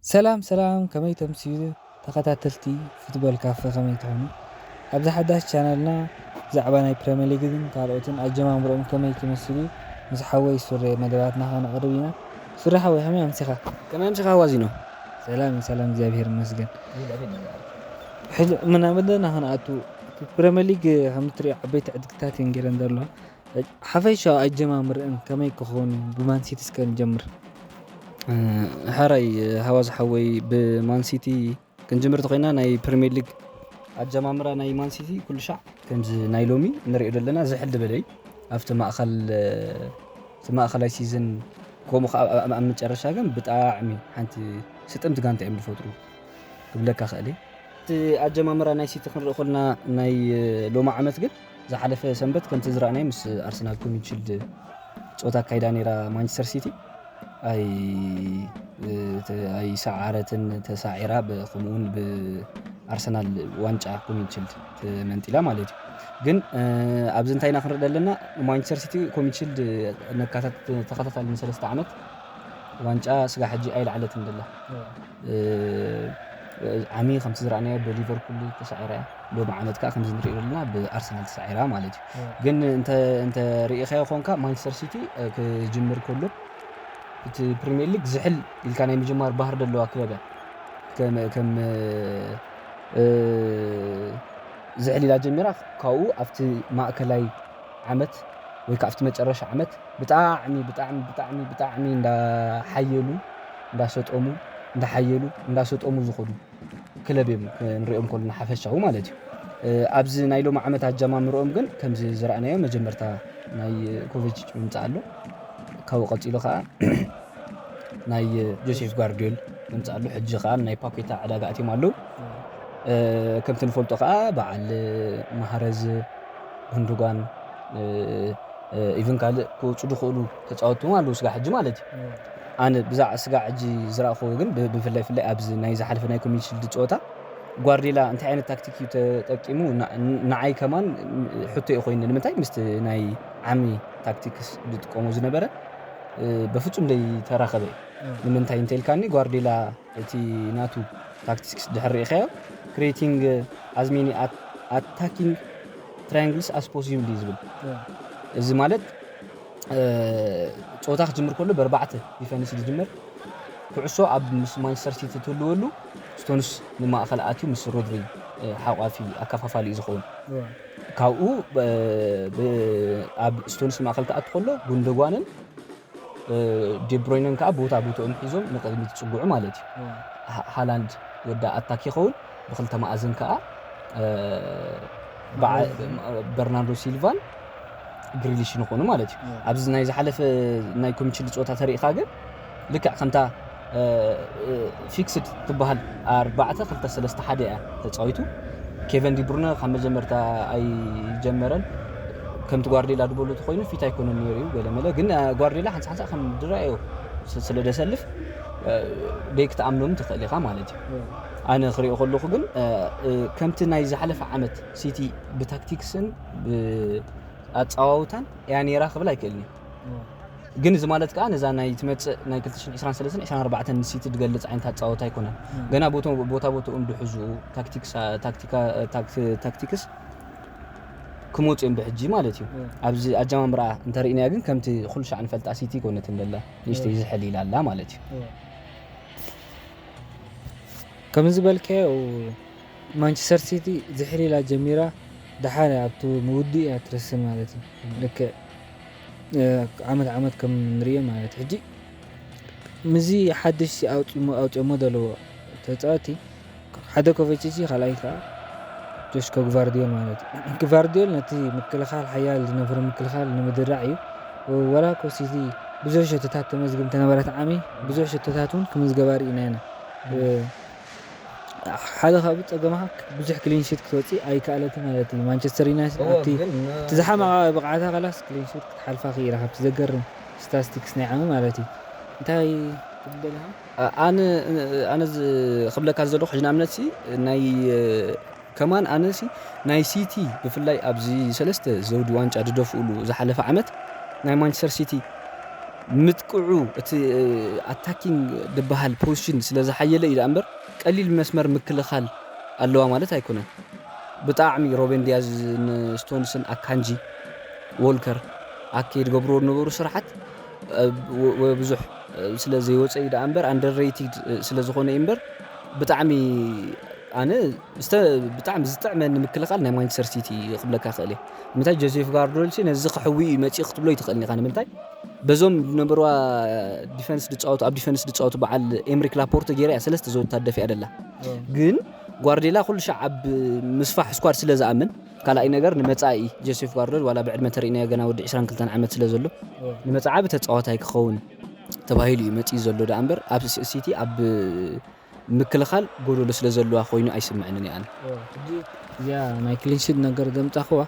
ሰላም ሰላም፣ ከመይ ተምስዩ ተኸታተልቲ ፉትቦል ካፈ፣ ከመይ ትኾኑ? ኣብዚ ሓዳሽ ቻነልና ብዛዕባ ናይ ፕሪምየር ሊግን ካልኦትን ኣጀማምርኦም ከመይ ትመስሉ ምስ ሓወይ ሱሬ መደባትና ከነቕርብ ኢና። ሱሬ ሓወይ፣ ከመይ ኣምሲኻ? ከመይ ኣምሲኻ ዋዚኖ? ሰላም ሰላም፣ እግዚኣብሔር ይመስገን። ሕጂ ምናምን ደና ክንኣቱ፣ ፕሪምየር ሊግ ከም ትሪኦ ዓበይቲ ዕድግታት እየን ገይረን ዘለዋ። ሓፈሻዊ ኣጀማምርአን ከመይ ክኸውን እዩ? ብማን ሲቲ እስከ ንጀምር። እ፣ ሕራይ፣ ሃዋዝ ሓወይ፣ ብማን ሲቲ ክንጅምር ተኾይና፣ ናይ ፕሪምየር ሊግ ኣጀማምራ ናይ ማን ሲቲ ኩሉ ሻዕ ከምዚ ናይ ሎሚ ንሪኦ ዘለና ዝሕል ዝበለ እዩ። ኣብቲ ማእኸል፣ እቲ ማእኸላይ ሲዝን፣ ከምኡ ከዓ ኣብ፣ ኣብ፣ ኣብ መጨረሻ ግን ብጣዕሚ ሓንቲ ስጥምቲ ጋንታ እዮም ዝፈጥሩ ክብለካ ክእል እየ። እቲ ኣጀማምራ ናይ ሲቲ ክንርኢ ከለና፣ ናይ ሎሚ ዓመት ግን፣ ዝሓለፈ ሰንበት ከምቲ ዝረኣናዮ ምስ ኣርሰናል ኮሚት ሺልድ ፀወታ ኣካይዳ ነይራ ማንቸስተር ሲቲ። ኣይ፣ እ፣ ተ-፣ ኣይሰዓረትን፣ ተሳዒራ ብ-፣ ከምኡ እውን ብኣርሰናል ዋንጫ ኮሚት ሺልድ ተመንጢላ ማለት እዩ። ግን፣ እ፣ ኣብዚ እንታይ ኢና ክንርኢ ዘለና? ማንቸስተር ሲቲ ኮሚት ሺልድ ነካታት-፣ ተኸታታሊ ንሰለስተ ዓመት ዋንጫ ስጋ ሕጂ ኣይለዓለትን ደላ። እ። እ፣ ዓሚ ከምቲ ዝረኣናዮ ብሊቨርፑል ተሳዒራ እያ። ሎሚ ዓመት ከኣ ከምዚ ንሪኦ ዘለና ብኣርሰናል ተሳዒራ ማለት እዩ። እ። ግን እንተ፣ እንተ ርኢኻዮ ኮንካ ማንቸስተር ሲቲ፣ እ፣ ክጅምር ከሎ እቲ ፕሪምየር ሊግ ዝሕል ኢልካ ናይ ምጅማር ባህሪ ዘለዋ ክለብ እያ። ከም፣ ከም፣ እ፣ ዝሕል ኢላ ጀሚራ፣ ካብኡ ኣብቲ ማእከላይ ዓመት ወይ ከኣ ኣብቲ መጨረሻ ዓመት ብጣዕሚ፣ ብጣዕሚ፣ ብጣዕሚ፣ ብጣዕሚ እንዳሓየሉ፣ እንዳሰጠሙ፣ እንዳሓየሉ፣ እንዳሰጠሙ ዝኸዱ ክለብ እዮም ክንሪኦም ከለና ሓፈሻዊ ማለት እዩ። እ፣ ኣብዚ ናይ ሎሚ ዓመት ኣጀማምርኦም ግን ከምዚ ዝረኣናዮ መጀመርታ ናይ ኮቫቺች ምምጻእ ኣሎ። ካብኡ ቀጺሉ ከኣ ናይ ጆሴፍ ጓርዲዮል ምምጻእ ኣሎ። ሕጂ ከኣ ናይ ፓኬታ ዕዳጋ ኣትዮም ኣለዉ። እ፣ ከምቲ ንፈልጦ ከኣ በዓል ማህረዝ፣ ጉንዱጓን፣ እ፣ እ፣ ኢቭን ካልእ ክወጹ ዝኽእሉ ተጻወትቲ እውን ኣለዉ ስጋ ሕጂ ማለት እዩ። እ። ኣነ ብዛዕባ ስጋ ሕጂ ዝረኣኽዎ ግን ብ-፣ ብፍላይ ፍላይ ኣብዚ ናይ ዝሓለፈ ናይ ኮሚት ሺልድ ጸወታ ጓርዲዮላ እንታይ ዓይነት ታክቲክ እዩ ተጠቂሙ? ን-፣ ንዓይ ከማን ሕቶ እዩ ኮይኑ። ንምንታይ ምስቲ ናይ ዓሚ ታክቲክስ ዝጥቀሞ ዝነበረ፣ እ፣ በፍጹም ዘይተራኸበ እዩ። እ። ንምንታይ እንተኢልካኒ ጓርዲዮላ እቲ ናቱ ታክቲክስ ድሕር ርኢኻዮ፣ creating as many at-, attacking triangles as possible እዩ ዝብል። እ። እዚ ማለት፣ እ፣ ጸወታ ክጅምር ከሎ ብኣርባዕተ ዲፈንስ ዝጅምር፣ ኩዕሶ ኣብ ምስ ማንቸስተር ሲቲ ትህልወሉ፣ ስቶንስ ንማእከል ኣትዩ ምስ ሮድሪ፣ እ፣ ሓቋፊ ኣከፋፋሊ እዩ ዝኸውን። እወ። ካብኡ፣ እ፣ ብ-፣ ኣብ ስቶንስ ማእከል ክኣቱ ከሎ፣ ጉንደጓንን፣ እ፣ ዴብሮይነን ከኣ ቦታ ቦትኦም ሒዞም ንቕድሚት ይጽግዑ ማለት እዩ። እወ። ሃ-፣ ሃላንድ ወዲ ኣታክ ይኸውን፣ ብክልተ መኣዝን ከኣ፣ እ፣ በዓ-፣ ማህረዝ። በርናርዶ ሲልቫን ግሪሊሽን ይኾኑ ማለት እዩ። እወ። ኣብዚ ናይ ዝሓለፈ ናይ ኮሚት ሺልድ ጸወታ ተሪእኻ ግን፣ ልክዕ ከምታ፣ እ፣ እ፣ ፊክስድ ትበሃል ኣርባዕተ ክልተ ሰለስተ ሓደ እያ ተጻዊቱ። ኬቨን ዲብሩነ ካብ መጀመርታ ኣይጀመረን። ከምቲ ጓርዲዮላ ዝበሎ ተኾይኑ ፊት ኣይኮነን ነይሩ እዩ ገለ መለ። ግን፣ እ፣ ጓርዲዮላ ሓንሳ ሓንሳ ከም ድራዮ ስ-፣ ስለ ደሰልፍ፣ እ፣ ደይ ክትኣምኖም ትኽእል ኢኻ ማለት እዩ። እወ። ኣነ ክሪኦ ከለኹ ግን፣ እ፣ እ፣ ከምቲ ናይ ዝሓለፈ ዓመት ሲቲ ብታክቲክስን ብ-፣ ኣጸዋውታን እያ ነይራ ክብል ኣይክእልን እየ። እወ። ግን እዚ ማለት ከኣ ነዛ ናይ ትመጽእ ናይ ክልተ ሽሕን ዕስራን ሰለስተን ዕስራን ኣርባዕተን ንሲቲ ዝገልጽ ዓይነት ኣጻወታ ኣይኮነን። እም። ገና ቦቶ-፣ ቦታ ቦታኦም ድሕዙ ታክቲክስ፣ ታክቲካ-፣ ታክቲ-፣ ታክቲክስ ክመጹ እዮም ብሕጂ ማለት እዩ። እም። ኣብዚ ኣጀማምራ እንተርኢናያ ግን ከምቲ ኩሉ ሻዕ ንፈልጣ ሲቲ ኣይኮነትን ደላ፣ ንእሽተይ እም። ዝሕል ኢላ ኣላ ማለት እዩ። እም። ከም ዝበልካዮ ማንቸስተር ሲቲ ዝሕል ኢላ ጀሚራ፣ ደሓር ኣብቲ ምውድኡ እያ ትረስን ማለት እዩ። እም። ልክዕ፣ እ፣ ዓመት ዓመት ከም ንሪኦ ማለት እዩ። ሕጂ ምስዚ ሓድሽ ኣውፂሞ-፣ ኣውፂኦሞ ዘለዎ ተፃወቲ፣ ሓደ ኮቫቺች፣ ካልኣይ ከዓ ጆሽኮ ግቫርዲዮል ማለት እዩ። ግቫርዲዮል ነቲ ምክልኻል፣ ሓያል ዝነበረ ምክልኻል ንምድራዕ እዩ። ወላ እኮ ሲቲ ብዙሕ ሸቶታት ተመዝግብ እንተነበረት ዓሚ፣ ብዙሕ ሸቶታት እውን ክምዝገባ ርኢና ኢና። እም። እ፣ ሓደ ካብኡ ጸገማኻ ብዙሕ ክሊን ሺት ክትወጽእ ኣይከኣለትን ማለት እዩ። ማንቸስተር ዩናይትድ እወ፣ ኣብቲ፣ ግን፣ እቲ ዝሓመቐ ብቕዓታ፣ ከላስ ክሊን ሺት ክትሓልፋ ክኢላ፣ ካብቲ ዘገርም ስታስቲክስ ናይ ዓሚ ማለት እዩ። እንታይ ክትብል ደሊኻ? ኣ-፣ ኣነ፣ ኣነ ዝ-፣ ክብለካ ዘለኹ፣ ሕጂ ንኣብነት ሲ፣ ናይ፣ ከማን ኣነ ሲ፣ ናይ ሲቲ ብፍላይ ኣብዚ ሰለስተ ዘውዲ ዋንጫ ዝደፍኡሉ ዝሓለፈ ዓመት ናይ ማንቸስተር ሲቲ ምጥቅዑ እቲ ኣታኪንግ ዝበሃል ፖዚሽን ስለ ዝሓየለ እዩ ደኣ እምበር ቀሊል መስመር ምክልኻል ኣለዋ ማለት ኣይኮነን። ብጣዕሚ ሮቤን ዲያዝ ንስቶንስን ኣካንጂ ዎልከር ኣኬ ዝገብርዎ ዝነበሩ ስራሓት ብዙሕ ስለ ዘይወፀ እዩ ደኣ እምበር ኣንደርሬትድ ስለ ዝኾነ እዩ እምበር ብጣዕሚ ኣነ ብጣዕሚ ዝጥዕመኒ ምክልኻል ናይ ማንቸስተር ሲቲ ክብለካ ክእል እየ። ንምንታይ ጆሴፍ ጋርዶልሲ ነዚ ክሕዊ እዩ መፂኡ ክትብሎ ይትኽእል ኢኻ። ንምንታይ በዞም ዝነበርዋ ዲፈንስ ዝፃወቱ ኣብ ዲፈንስ ዝፃወቱ በዓል ኤምሪክ ላፖርተ ገይራ እያ ሰለስተ ዘወታት ደፊኣ ደላ። ግን ጓርዴላ ኩሉ ሻዕ ኣብ ምስፋሕ ስኳድ ስለ ዝኣምን ካልኣይ ነገር ንመፃኢ ጆሴፍ ጋርዶል ዋላ ብዕድመ ተርእናዮ ገና ወዲ ዕስራን ክልተን ዓመት ስለ ዘሎ ንመፃዓ ብተፃዋታይ ክኸውን ተባሂሉ እዩ መፂኡ ዘሎ ደኣ እምበር ኣብ ሲቲ ኣብ ምክልኻል ጎደሎ ስለ ዘለዋ ኮይኑ ኣይስምዕንን እየ ኣነ። ሕጂ እዚኣ ናይ ክሊንሺት ነገር ዘምፃኽዋ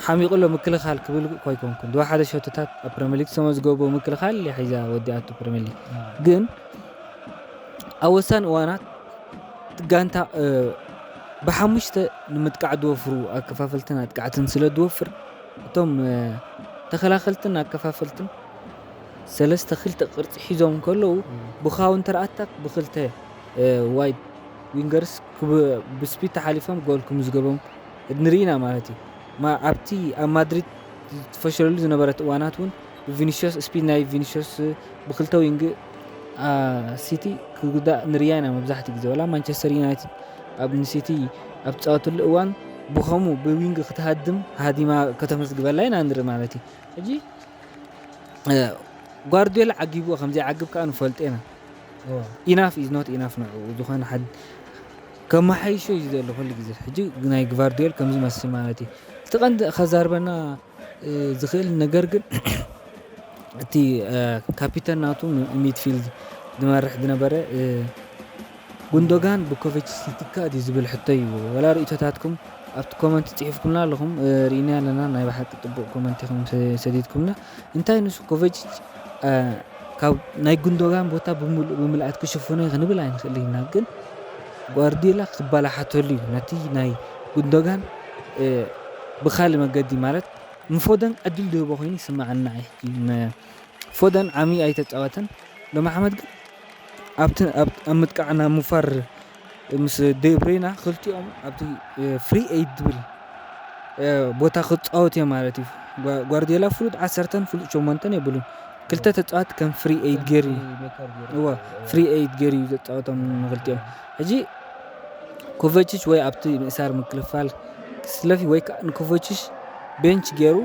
ሓሚቑ ኣሎ ምክልኻል ክብል እኮ ኣይኮንኩን። ድዋ ሓደ ሸቶታት ኣብ ፕሪሚየር ሊግ ሰሞ ዝገብሮ ምክልኻል እያ ሒዛ ወዲኣቶ ፕሪሚየር ሊግ። ግን ኣብ ወሳኒ እዋናት እቲ ጋንታ ብሓሙሽተ ንምጥቃዕ ዝወፍሩ ኣከፋፈልትን ኣጥቃዕትን ስለ ዝወፍር እቶም ተኸላኸልትን ኣከፋፈልትን ሰለስተ ክልተ ቅርፂ ሒዞም እንከለዉ ብካውንተር ኣታክ ብክልተ ዋይድ ዊንገርስ ብስፒድ ተሓሊፎም ጎል ክምዝገቦም ንርኢና ማለት እዩ። ኣብቲ ኣብ ማድሪድ ዝፈሸለሉ ዝነበረት እዋናት እውን ብቪኒሽስ ስፒድ ናይ ቪኒሽስ ብክልተ ዊንግ ሲቲ ክጉዳእ ንርያ ኢና መብዛሕትኡ ግዜ። ዋላ ማንቸስተር ዩናይትድ ኣብ ንሲቲ ኣብ ትፃወትሉ እዋን ብኸሙ ብዊንግ ክትሃድም ሃዲማ ከተመዝግበላ ኢና ንርኢ ማለት እዩ። ሕጂ ጓርዲዮላ ዓጊብዎ ከም ዘይዓግብ ከዓ ንፈልጦ ኢና። ኢናፍ ኢዝ ኖት ኢናፍ ንዑ ዝኾነ ሓደ ከመሓይሾ እዩ ዘሎ ኩሉ ግዜ። ሕጂ ናይ ጓርዲዮል ከምዚ መስል ማለት እዩ። እቲ ቀንዲ ከዛርበና ዝኽእል ነገር ግን እቲ ካፒተን ናቱ ሚድፊልድ ዝመርሕ ዝነበረ ጉንዶጋን ብኮቨችስ ይትካእ ድዩ ዝብል ሕቶ እዩ። ወላ ርእቶታትኩም ኣብቲ ኮመንት ፅሒፍኩምና ኣለኹም ርኢና ኣለና። ናይ ብሓቂ ፅቡቅ ኮመንት ኢኹም ሰዲድኩምና። እንታይ ንሱ ኮቨችስ ካብ ናይ ጉንዶጋን ቦታ ብምልኣት ክሽፍኖ እዩ ክንብል ኣይንኽእል ኢና። ግን ጓርዲዮላ ክባላሓተሉ እዩ ነቲ ናይ ጉንዶጋን ብካልእ መገዲ ማለት ንፎደን ዕድል ዝህቦ ኮይኑ ይስምዓኒ ንዓይ። ሕጂ ን- ፎደን ዓሚ ኣይተፃወተን። ሎም ኣሕመድ ግን ኣብቲ ኣብ ኣብ ምጥቃዕ ናብ ምፋር ምስ ዴብሬና ክልቲኦም ኣብቲ ፍሪ ኤይድ ዝብል ቦታ ክፃወት እዮም ማለት እዩ። ጓ- ጓርዲዮላ ፍሉጥ ዓሰርተን ፍሉጥ ሸሞንተን የብሉን። ክልተ ተፃወት ከም ፍሪ ኤይድ ገይሩ እዩ። እዋ ፍሪ ኤይድ ገይሩ እዩ ዘፃወቶም ንክልቲኦም። ሕጂ ኮቨችች ወይ ኣብቲ ምእሳር ምክልፋል ክስለፍ እዩ ወይ ከዓ ንኮቨችች ቤንች ገይሩ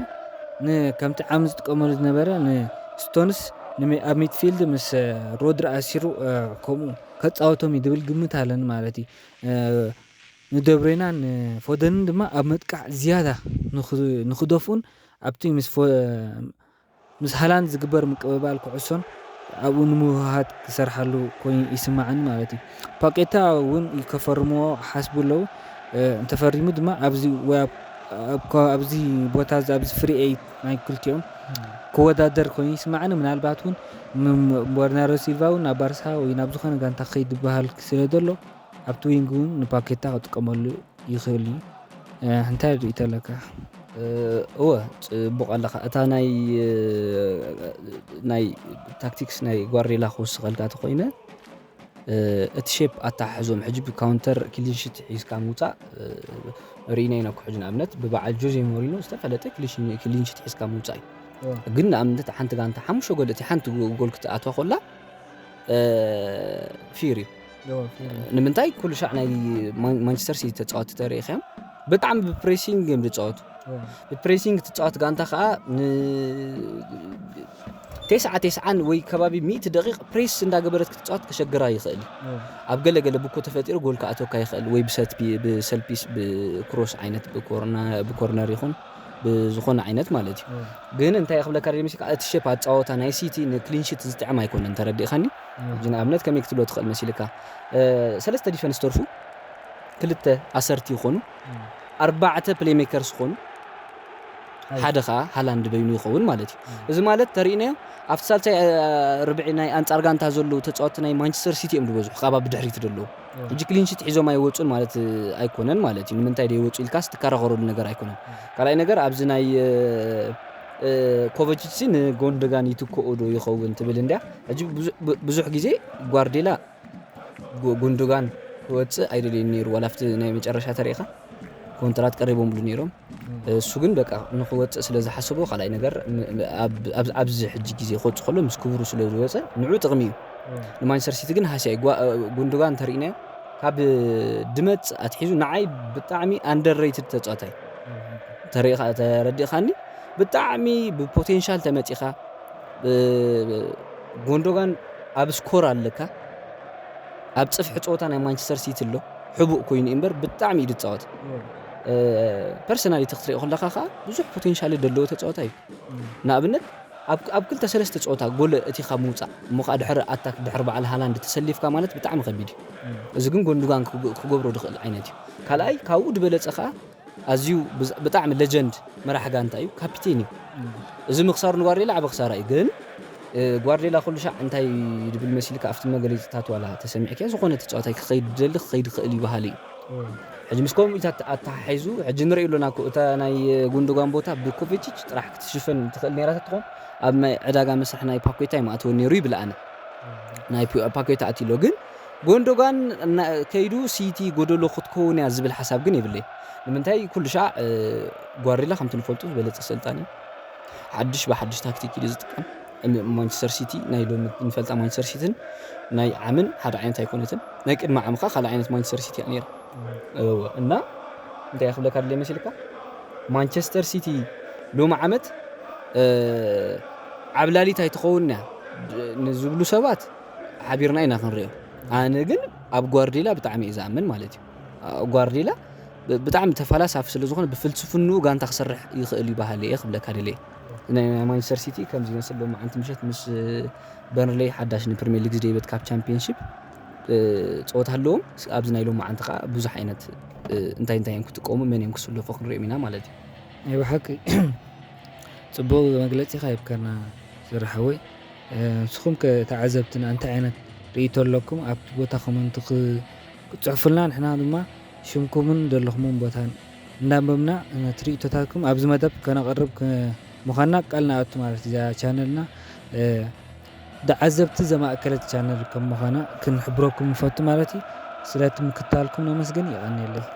ን- ከምቲ ዓሚ ዝጥቀመሉ ዝነበረ ንስቶንስ ንሚ- ኣብ ሚድፊልድ ምስ ሮድሪ ኣሲሩ ከምኡ ከፃወቶም እዩ ዝብል ግምት ኣለኒ ማለት እዩ። ንደብሬናን ፎደንን ድማ ኣብ ምጥቃዕ ዝያዳ ንኽ- ንኽደፍኡን ኣብቲ ምስ ፎ- ምስ ሃላንድ ዝግበር ምቅብባል ኩዕሶን ኣብኡ ንምውህሃድ ክሰርሓሉ ኮይኑ ይስማዓኒ ማለት እዩ። ፓቄታ እውን ከፈርምዎ ሓስቡ ኣለዉ። እንተፈሪሙ ድማ ኣብዚ ወይ ኣብ- ኣብ ኮ- ኣብዚ ቦታ እዚ ኣብዚ ፍሪ ኤይት ናይ ክልቲኦም ክወዳደር ኮይኑ ይስማዓኒ። ምናልባት እውን ም- በርናርዶ ሲልቫ እውን ናብ ባርሳ ወይ ናብ ዝኾነ ጋንታ ክኸይድ ዝበሃል ስለ ዘሎ ኣብቲ ዊንግ እውን ንፓኬታ ክጥቀመሉ ይኽእል እዩ። እንታይ ርእቶ ኣለካ? እወ፣ ፅቡቕ ኣለኻ። እታ ናይ ናይ ታክቲክስ ናይ ጓርዲዮላ ክውስኸልካ ተኮይነ እቲ ሼፕ ኣተሓሕዞም ሕጂ ብካውንተር ክሊንሽት ሒዝካ ምውፃእ ርኢና ኢና። ኩሕጂ ንኣብነት ብበዓል ጆዜ ሞሪኖ ዝተፈለጠ ክሊንሽት ሒዝካ ምውፃእ እዩ። ግን ንኣብነት ሓንቲ ጋንታ ሓሙሽተ ጎል እቲ ሓንቲ ጎል ክትኣትዋ ኮላ ፊር እዩ። ንምንታይ ኩሉ ሻዕ ናይ ማንቸስተር ሲቲ ተፃወቲ ተርኢ ኸም ብጣዕሚ ብፕሬሲንግ እዮም ዝፃወቱ። ብፕሬሲንግ ትፃወት ጋንታ ከዓ ን- ተስዓ ተስዓን ወይ ከባቢ ሚእቲ ደቂቕ ፕሬስ እንዳገበረት ክትፃወት ከሸግራ ይኽእል እዩ። ኣብ ገለ ገለ ብኮ ተፈጢሩ ጎል ክኣተወካ ይኽእል ወይ ብሰትፒ ብሰልፒስ ብክሮስ ዓይነት ብኮርና- ብኮርነር ይኹን ብዝኾነ ዓይነት ማለት እዩ። ግን እንታይ ክብለካ ደሊ መሲልካ እቲ ሼፕ ኣፃወታ ናይ ሲቲ ንክሊንሽት ዝጥዕም ኣይኮነን ተረዲእኻኒ። ሕጂ ንኣብነት ከመይ ክትብሎ ትኽእል መሲልካ ሰለስተ ዲፈንስ ተርፉ ክልተ ኣሰርቲ ይኾኑ ኣርባዕተ ፕሌሜከርስ ይኾኑ ሓደ ከዓ ሃላንድ በይኑ ይኸውን ማለት እዩ። እዚ ማለት ተሪእናዮ ኣብቲ ሳልሳይ ርብዒ ናይ ኣንፃር ጋንታ ዘለዉ ተፃወቲ ናይ ማንቸስተር ሲቲ እዮም ዝበዝሑ ካብ ኣብ ድሕሪት ዘለዉ። ሕጂ ክሊንሽት ሒዞም ኣይወፁን ማለት ኣይኮነን ማለት እዩ። ንምንታይ ደይወፁ ኢልካስ ትከራኸረሉ ነገር ኣይኮነን። ካልኣይ ነገር ኣብዚ ናይ ኮቨችሲ ንጎንደጋን ይትክኦ ዶ ይኸውን ትብል እንድያ። ሕጂ ብዙሕ ግዜ ጓርዴላ ጎንዶጋን ክወፅእ ኣይደልየን ነይሩ፣ ዋላ ኣብቲ ናይ መጨረሻ ተሪኢኻ ኮንትራት ቀሪቦምሉ ነይሮም። እሱ ግን በቃ ንክወፅእ ስለ ዝሓሰቦ ካልኣይ ነገር ኣብዚ ሕጂ ግዜ ክወፅእ ከሎ ምስ ክብሩ ስለ ዝወፀ ንዑ ጥቕሚ እዩ። ንማንቸስተር ሲቲ ግን ሃስያ እዩ። ጎንዶጋን እንተሪእናዮ ካብ ድመፅ ኣትሒዙ ንዓይ ብጣዕሚ ኣንደርሬትድ ተፃዋታይ ተረዲእኻኒ። ብጣዕሚ ብፖቴንሻል ተመፂኻ ጎንዶጋን ኣብ ስኮር ኣለካ ኣብ ፅፍሒ ፀወታ ናይ ማንቸስተር ሲቲ ኣሎ ሕቡእ ኮይኑ እምበር ብጣዕሚ እዩ ዝፃወት። ፐርሰናሊቲ ክትሪኦ ከለካ ከዓ ብዙሕ ፖቴንሻል ዘለዎ ተፃወታ እዩ። ንኣብነት ኣብ ክልተ ሰለስተ ፀወታ ጎለ እቲ ካብ ምውፃእ እሞ ከዓ ድሕሪ ኣታክ ድሕሪ በዓል ሃላንድ ተሰሊፍካ ማለት ብጣዕሚ ከቢድ እዩ። እዚ ግን ጎንዱጋን ክገብሮ ድኽእል ዓይነት እዩ። ካልኣይ ካብኡ ድበለፀ ከዓ ኣዝዩ ብጣዕሚ ሌጀንድ መራሕ ጋንታ እዩ፣ ካፒቴን እዩ። እዚ ምኽሳሩ ንጓርዴላ ዓቢ ክሳራ እዩ። ግን ጓርዴላ ኩሉ ሻዕ እንታይ ድብል መሲልካ ኣብቲ መገለፂታት ዋላ ተሰሚዕክያ ዝኾነ ተፃዋታይ ክኸይድ ድደሊ ክኸይድ ይኽእል እዩ በሃሊ እዩ። ሕጂ ምስ ከምኡታት ኣተሓሒዙ ሕጂ ንሪኦ ኣለና እኮ እታ ናይ ጉንዶጋን ቦታ ብኮቬችች ጥራሕ ክትሽፈን ትኽእል ነይራ ትኾን ኣብ ናይ ዕዳጋ መስርሕ ናይ ፓኬታ ይማእተወ ነይሩ ይብል ኣነ። ናይ ፓኬታ ኣትሎ ግን ጎንዶጋን ከይዱ ሲቲ ጎደሎ ክትከውን እያ ዝብል ሓሳብ ግን የብለይ። ንምንታይ ኩሉ ሻዕ ጓርዲላ ከምቲ ንፈልጡ ዝበለፀ ሰልጣን እዩ። ሓድሽ ብሓድሽ ታክቲክ ኢሉ ዝጥቀም። ማንቸስተር ሲቲ ናይ ሎሚ ንፈልጣ ማንቸስተር ሲቲን ናይ ዓምን ሓደ ዓይነት ኣይኮነትን። ናይ ቅድሚ ዓምኻ ካልእ ዓይነት ማንቸስተር ሲቲ እያ ነይራ። እወ፣ እና እንታይ ክብለካ ድለ መሲልካ ማንቸስተር ሲቲ ሎሚ ዓመት ዓብላሊት ኣይትኸውን እያ ንዝብሉ ሰባት ሓቢርና ኢና ክንሪኦ። ኣነ ግን ኣብ ጓርዲላ ብጣዕሚ እየ ዝኣምን ማለት እዩ። ጓርዲላ ብጣዕሚ ተፈላሳፊ ስለ ዝኾነ ብፍልስፍንኡ ጋንታ ክሰርሕ ይኽእል እዩ በሃሊ እየ ክብለካ ደልየ። ናይ ማንቸስተር ሲቲ ከምዚ ይመስል ሎሚ ዓንቲ ምሸት ምስ በርንሌይ ሓዳሽ ንፕሪሚየር ሊግ ዝደይበት ካብ ቻምፒየንሺፕ ፀወታ ኣለዎም። ኣብዚ ናይ ሎሚ ዓንቲ ከዓ ብዙሕ ዓይነት እንታይ እንታይ እዮም ክጥቀሙ መን እዮም ክስለፉ ክንሪኦም ኢና ማለት እዩ። ናይ ብሓቂ ፅቡቕ መግለፂ ኢኻ ሂብካና ዝራሓወይ። ንስኹም ከ ተዓዘብትና እንታይ ዓይነት ርእይቶ ኣለኩም ኣብቲ ቦታ ኮመንት ክትፅሕፉልና ንሕና ድማ ሽምኩምን ዘለኹምን ቦታን እንዳንበብና ነቲ ርእይቶታትኩም ኣብዚ መደብ ከነቕርብ ምዃንና ቃል ንኣቱ ማለት እዛ ቻነልና ተዓዘብቲ ዘማእከለት ቻነል ከም ምዃና ክንሕብረኩም ንፈቱ ማለት እዩ። ስለቲ ምክትታልኩም ነመስግን። የቐንየለይ።